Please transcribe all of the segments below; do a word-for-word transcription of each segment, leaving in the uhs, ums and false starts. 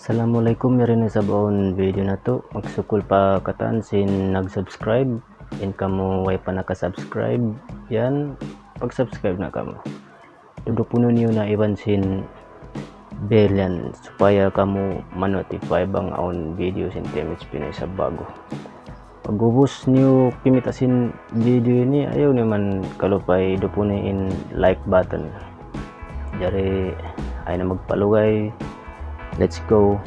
Assalamualaikum, yari na isab awn video natu'. Magsukul pa katan sin nag-subscribe. In kamu way pa naka-subscribe, yan, pag-subscribe na kamu. Tudupunu niyu na iban sin bell yan supaya kamu ma-notify bang awn video sin T M H P na isab ba'gu. Pag'ubus niyu kimita' sin video ini, ayaw niyu man kalupahi dupuni in like button. Jari, ayaw na magpalugay. Let's go.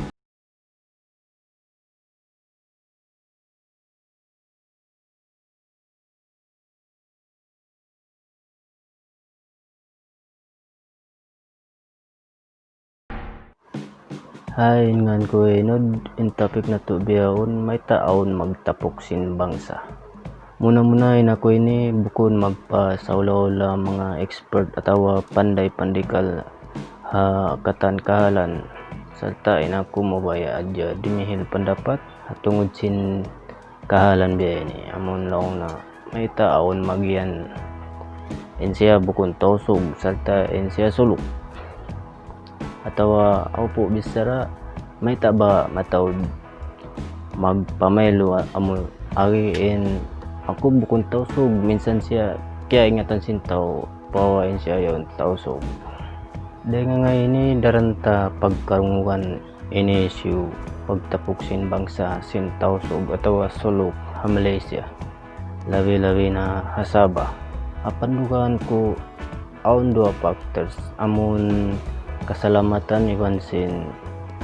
Hi, in ngan ku Enod, in topic natu' bihaun, mayta' awn magtapuk sin bangsa. Muna-muna in aku ini bukun magpasaula-ula manga expert atawa panday-pandikal ha katan kahalan. Sarta' in aku mabaya' hadja dumihil pandapat ha tungud sin kahalan biya' ini. Amun laung na mayta' awn magiyan in siya bukun Tausug sarta' in siya Suluk. Atawa, aw pu' bichara, mayta' ba mataud magpamaylu amu ari in aku bukun Tausug, minsan siya kiyaingatan sin tau bahwa in siya yaun Tausug. Dayn ha ini daran ta pagkarungugan in issue pagtapuk sin bangsa sin Tausug atawa Suluk ha Malaysia. Labi-labi na ha Sabah. Ha pandugahan ku awn duwa factors, amun kasalamatan iban sin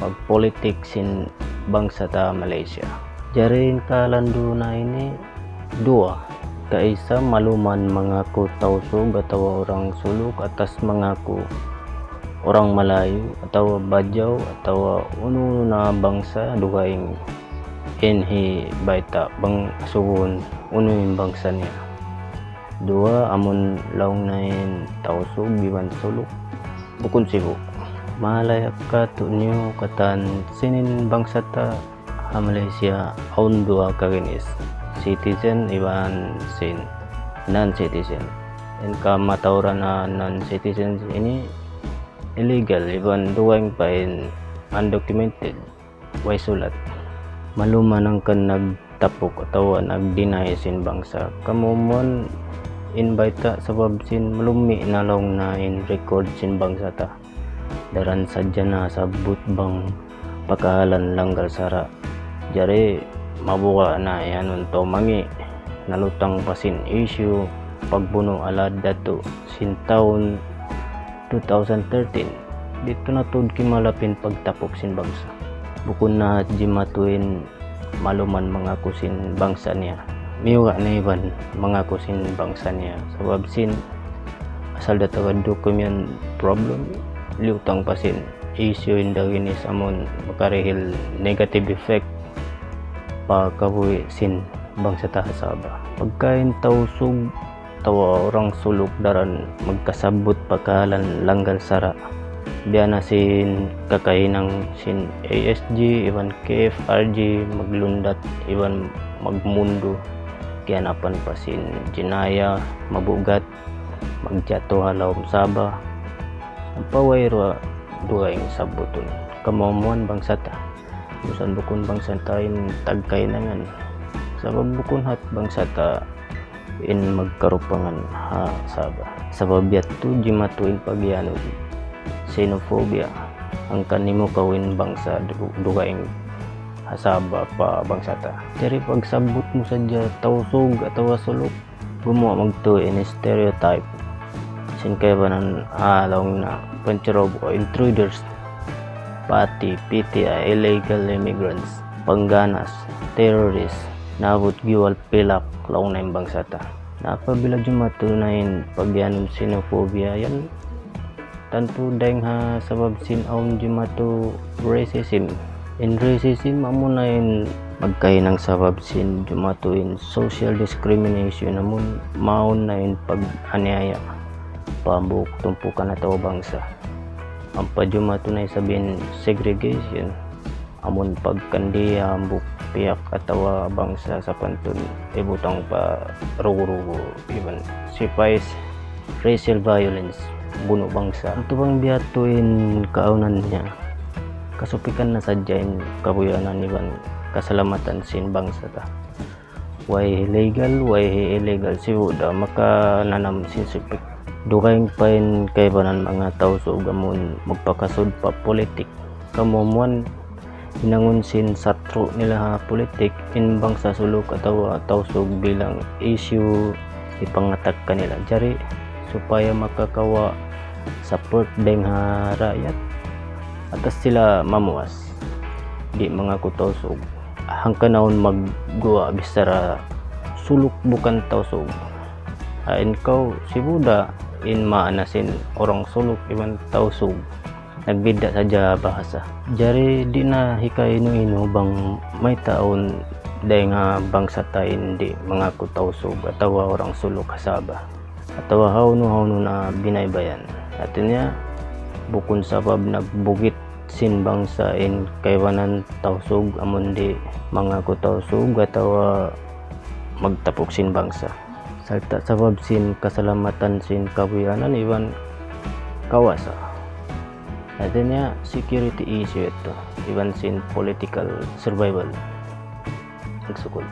pagpolitik sin bangsa ta Malaysia. Jari in kalandu na ini duwa. Kaisa maluman mangaku Tausug atawa orang Suluk atas mangaku orang Malayu atawa Bajau atawa unu na bangsa dugaing in hibayta' bang asubuhun unu in bangsa niya. Duwa, amun laung na in Tausug iban Suluk, bukun sibu'. Malaya katu' niyu katan sin in bangsa ta ha Malaysia awn duwa kaginis, citizen iban sin non-citizen. In kamatauran na non-citizen ini illegal iban dugaing pa in undocumented, way sulat. Maluman hangkan nagtapuk atawa nag-deny sin bangsa. Kamumuan in bayta' sabab sin malummi' na laung na in record sin bangsa ta. Daran sadja nasabbut bang pakahalan langgal sara'. Jari mabuga' na yan untu' mangi' nalutang pa sin issue pagbunu' alad datu' sin tahun two thousand thirteen. Didtu na tuud kimalap in pagtapuk sin bangsa. Bukun na jimatu in maluman mangaku sin bangsa niya. Miyuga' na iban mangaku sin bangsa niya. Sabab sin asal da tagad document problem, liyutang pa sin issue in daginis amun makarihil negative effect pa kabuhi' sin bangsa ta ha Sabah. Pagka in Tausug atawa orang Suluk daran magkasabbut pakahalan langgal sara'. Biya' na sin kakahinang sin A S G iban K F R G maglundat iban magmundu. Kiyanapan pa sin jinaya, mabugat, magjatu ha lawm Sabah. Ampa wayruun dugaing sabbutun. Kamumuan bangsa ta. Minsan bukun bangsa ta in tagkahinangan. Sabab bukun hat bangsa ta in magkarupangan ha Sabah. Sabab yadtu jimatu in pagiyanun xenophobia. Hangkan himukaw in bangsa du-, dugaing ha Sabah pa bangsa ta. Jari pagsabbut mu sadja Tausug atawa Suluk, gumuwa' magtuy in stereotype. Sin kaibanan ha laung na panchrob o intruders, pati P T I, illegal immigrants, pangganas, terrorists, nabut giwal pilak laung na in bangsa ta. Na apabila jumatu na in pagiyanun xenophobia yan, tantu dayng ha sabab sin awn jimatu racism. In racism amuna in magkahinang sabab sin jumatu in social discrimination amun mawn na in pag-aniyaya pa hambuuk tumpukan atawa bangsa. Ampa jumatu na isab in segregation, amun pagkandiya hambuuk piyak atawa bangsa sapantun ibutang pa rugu-rugu, iban sipays, racial violence, bunu' bangsa. Atu bang biya' tu in kaawnan niya. kasupikan na sadja in kabuhianan iban kasalamatan sin bangsa ta. Way legal, way illegal, sibu' da makananam sin supik. Dugaing pa in kaibanan manga Tausug amun magpakasud pa pulitik. Kamumuan hinangun sin satru' nila ha pulitik, in bangsa Suluk atawa Tausug bilang issue hipangatak kanila. Jari supaya makakawa' support dayn ha raayat, atas sila mamuas. Di' mangaku Tausug. Hangkan awn magguwa' bichara Suluk bukan Tausug. Ain kaw sibu' da in maana sin orang Suluk iban Tausug. Nagbidda' sadja bahasa. Jari di' na hikainu-inu bang mayta' awn dayn ha bangsa ta in di' mangaku Tausug atawa orang Suluk ha Sabah. Atawa hawnu-hawnu na binaybayan. Hati niya, bukun sabab nagbugit sin bangsa in kaibanan Tausug amun di' mangaku Tausug atawa magtapuk sin bangsa. Sarta' sabab sin kasalamatan sin kabuhianan iban kawasa. Hati niya, security issue yadtu. Iban sin political survival. Magsukul.